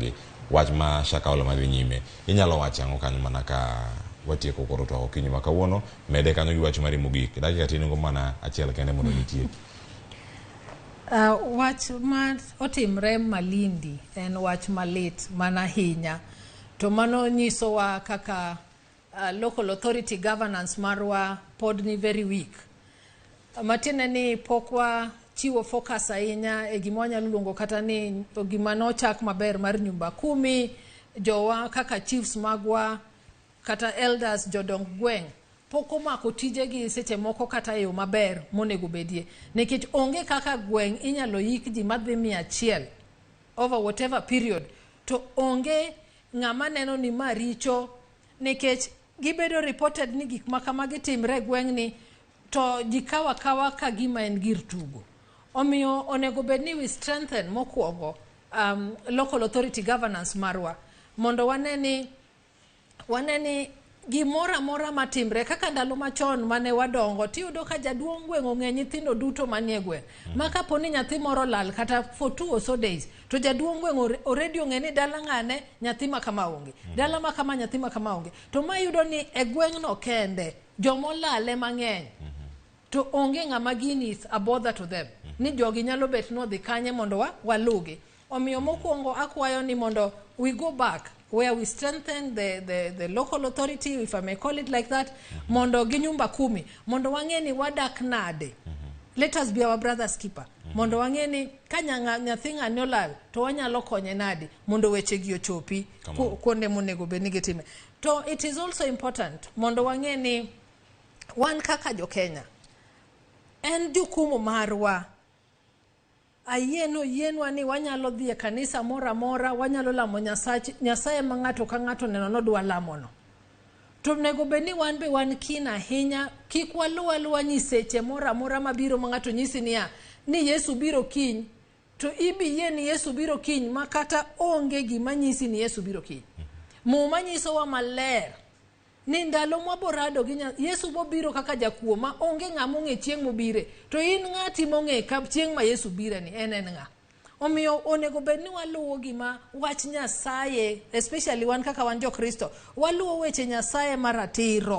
margi wach ma Shakahola madhi nyime. Inyalo wacho ang'o kanyo mana ka watieko koro twak okinyi ma kawuono mede kanyo gi wach mari mogik dakika tin go mana achiel kende mondo gitieki. Wach ma otimre Malindi en wach malit mana ahinya to mano nyisowa kaka local authority governance marwa pod ni very weak. Matiende ni pok wachiwo focus ahinya e gima wanyalo luongo kata ni gima nochak maber mar nyumba kumi, jowa kaka chiefs magwa kata elders jodong gweng' pok omako tijegi seche moko kata e yo maber monego bedie nikech onge kaka gweng' inyalo yik ji madhi 100 over whatever period to onge ng'ama neno ni ma richo nikech gibedo reported ni gik ma kamagi timre e gweng'ni to ji kawo akawa ka gima en gir tugo. Omiyo onego bed ni we strengthen mokwongo local authority governance marwa mondo wane ni gimoro amora matimre kaka ndalo machon mane wadongo tiyudo ka jaduong' gweng' ong'e nyithindo duto manie gweng' ma kapo ni nyathi moro olal kata for 2 or so days to jaduong' gweng' already ong'e ni dala ng'ane nyathi ma kama onge, dala ma kama nyathi ma kama onge. To ma yudo ni e gweng'no kende jomolale mang'eny to onge ng'ama gini is a bother to them ni jogi nyalo bet nodhi kanye mondo wa walugi. Omiyo mokwongo akwayo ni mondo we go back where we strengthen the local authority, if I may call it like that, mondo gi nyumba kumi mondo wang'e ni wadak nade. Let us be our brother's keeper mondo wang'e ni ka nyathi ng'ani olal to wanyalo konye nade mondo wechegi ochopi kuonde monego bed ni gitime. To it is also important mondo wang'e ni wan kaka jo Kenya en jukumu marwa ayie noyienwa ni wanyalo dhi e kanisa moro amora, wanyalo lamo Nyasach Nyasaye ma ng'ato ka ng'ato neno nodwa lamono. To onego bed ni wan be wan keen ahinya kik waluw aluwa nyiseche moro amora mabiro ma ng'ato nyisi niya ni Yesu biro kiny to ibi yie ni Yesu biro kiny ma kata onge gima nyisi ni Yesu biro kiny. Muma nyisowa maler ni ndalo mwaborado gi Yesu bobiro kaka jakuo ma onge ng'ama ong'e chieng' mobire to in ng'ati mong'e ka chieng' ma Yesu bire ni en ng'a. Omiyo onego bed ni waluwo gima wach Nyasaye, especially wan kaka wan Jokristo, waluwo weche Nyasaye maratiro.